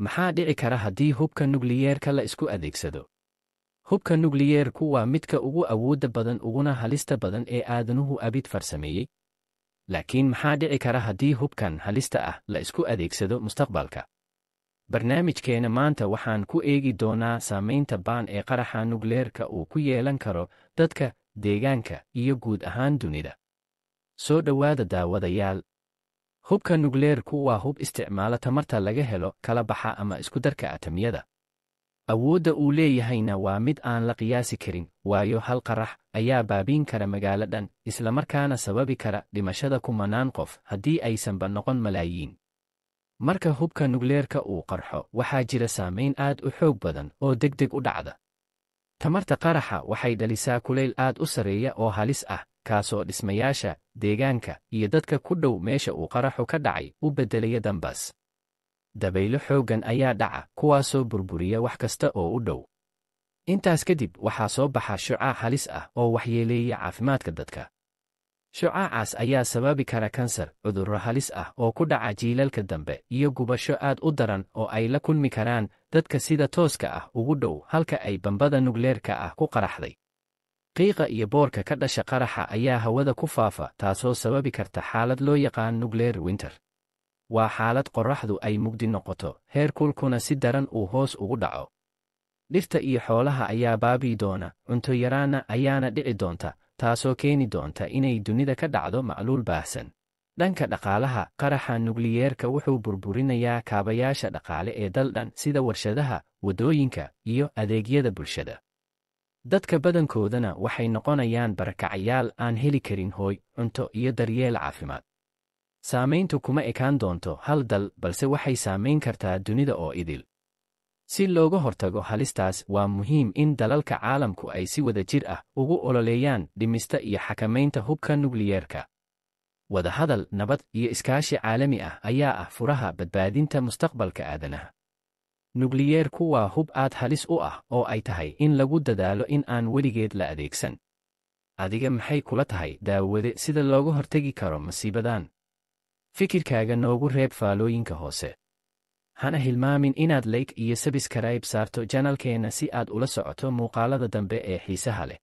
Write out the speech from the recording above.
Maxaa dhici kara haddii hubka nukliyeerka la isku adeegsado? Hubka nukliyeerku waa midka ugu awoodda badan uguna halista badan ee aadanuhu abid farsameeyey. Laakiin maxaa dhici kara haddii hubkan halista ah la isku adeegsado mustaqbalka? Barnaamijkeena maanta waxaan ku eegi doonaa saamaynta baan ee qaraxa nukleerka uu ku yeelan karo dadka, deegaanka iyo guud ahaan dunida. Soo dhowaada, daawadayaal. Hubka nukleerku waa hub isticmaala tamarta laga helo kala baxa ama iskudarka atamyada. Awoodda uu leeyahayna waa mid aan la qiyaasi karin, waayo hal qarax ayaa baabiin kara magaalo dhan, islamarkaana sababi kara dhimashada kumanaan qof, haddii aysanba noqon malaayiin. Marka hubka nukleerka uu qarxo, waxaa jira saamayn aad u xoog badan oo degdeg u dhacda. Tamarta qaraxa waxay dhalisaa kulayl aad u sarreeya oo halis ah, kaasoo dhismayaasha, deegaanka iyo dadka ku dhow meesha uu qaraxu ka dhacay u beddelaya dambas. Dabaylo xooggan ayaa dhaca, kuwaasoo burburiya wax kasta oo u dhow. Intaas kadib waxaa soo baxa shucaac halis ah oo waxyeeleeya caafimaadka dadka. Shucaacaas ayaa sababi kara kansar, cudurro halis ah oo ku dhaca jiilalka dambe, iyo gubasho aad u daran oo ay la kulmi karaan dadka sida tooska ah ugu dhow halka ay bambada nukleerka ah ku qaraxday. Qiiqa iyo boorka ka dhasha qaraxa ayaa hawada ku faafa, taasoo sababi karta xaalad loo yaqaan nuclear winter. Waa xaalad qorraxdu ay mugdi noqoto, heerkulkuna si daran uu hoos ugu dhaco. Dhirta iyo xoolaha ayaa baabii doona, cunto yaraana ayaana dhici doonta, taasoo keeni doonta inay dunida ka dhacdo macluul baahsan. Dhanka dhaqaalaha, qaraxa nukliyeerka wuxuu burburinayaa kaabayaasha dhaqaale ee dal dhan, sida warshadaha, waddooyinka iyo adeegyada bulshada. Dadka badankoodana waxay noqonayaan barakacayaal aan heli karin hooy, cunto iyo daryeel caafimaad. Saamayntu kuma ekaan doonto hal dal, balse waxay saamayn kartaa dunida oo idil. Si looga hortago halistaas, waa muhiim in dalalka caalamku ay si wadajir ah ugu ololeeyaan dhimista iyo xakamaynta hubka nukliyeerka. Wadahadal, nabad iyo iskaashi caalami ah ayaa ah furaha badbaadinta mustaqbalka aadanaha. Nukliyeerku waa hub aad halis u ah oo ay tahay in lagu dadaalo in aan weligeed la adeegsan. Adiga maxay kula tahay, daawade, sida looga hortegi karo masiibadan? Fikirkaaga noogu reeb faalooyinka hoose. Hana hilmaamin inaad like iyo subscribe saarto channelkeena si aad ula socoto muuqaalada dambe ee xiisaha leh.